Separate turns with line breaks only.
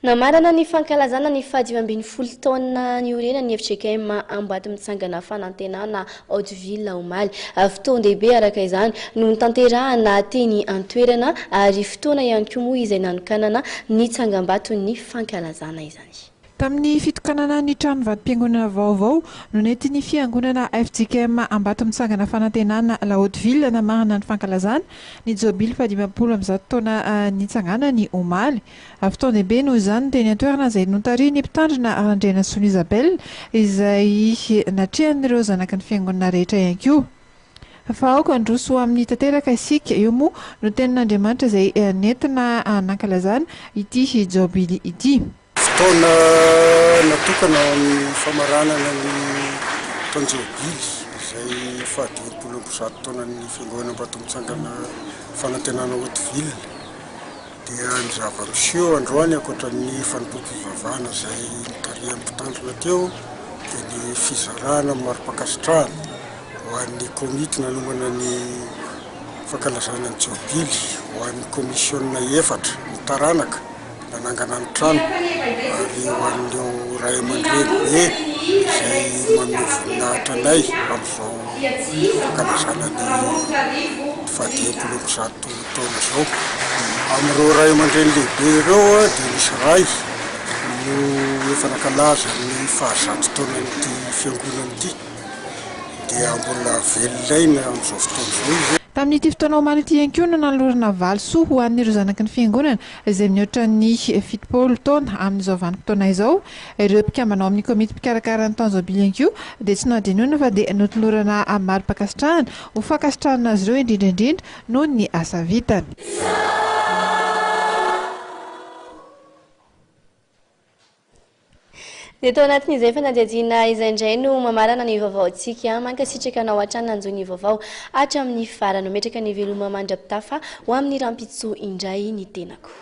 Namarana ny fankalazana ny faha-15 taona niorenan'ny fjkm Ambatomitsangana Fanantenana Haute-Ville omaly. Fotoan-dehibe araka izany no notanterahana teny an-toerana ary fotoana ihany koa moa izay nanokanana ny tsangambaton'ny fankalazana izany.
Tamin'ny fitokanana ny trano vatom-piangonana vaovao no nentin'ny fiangonana fjkm Ambatomitsangana Fanantenana La Haute Ville namarana ny fankalazana ny jobily fahadimampolo amby taona nitsanganany omaly. Fotoan-dehibe noho izany teny an-toerana izay notarihin'ny mpitandrina Randrianasoa Isabelle izay natrehan'ireo zanaky ny fiangonana rehetra ihany koa. Fa aoka handroso ho amin'ny tanteraka isika. Io moa no tenin'Andriamanitra izay nentina nankalazana ity jobily ity.
Fotoana natokana ho amin'ny famaranana ny taon-jobily izay faha-150 taonan'ny Fiangonana Ambatomitsangana Fanantenana Haute-Ville dia ny zava-miseho androany ankoatra ny fanompoam-pivavahana izay notarihan'ny mpitandrina teo dia ny fizarana mari-pankasitrahana ho an'ny komity nanomana ny fankalazana ny jobily, ho an'ny komisiona efatra ny taranaka nanangana ny trano ary ho an'ireo ray aman-dreny be izay manome voninahitra anay amin'izao fankalazana ny faha-150 taona izao. Amin'ireo ray aman-dreny lehibe ireo dia misy ray no efa nankalaza ny fahazato taonan'ity fiangonana ity dia mbola velon'aina amin'izao fotoana izao izy.
Tamin'ity fotoana omaly ity ihany koa no nanolorana valisoa ho an'ireo zanaky ny fiangonana izay mihoatra ny 70 taona amin'izao vanim-potoana izao. Ireo mpikambana ao amin'ny komity mpikarakara ny taon-jobily ihany koa dia tsy nohadinoina fa dia notolorana mari-pankasitrahana ho fankasitrahana azy ireo indrindra indrindra noho ny asa vitany.
Dia tao anatin'izay fanadihadiana izay indray no mamarana ny vaovaontsika. Mankasitraka anao hatrany nanjohy ny vaovao hatramin'ny farany. Mametraka ny veloma mandra-pitafa ho amin'ny rahampitso indray ny tenako.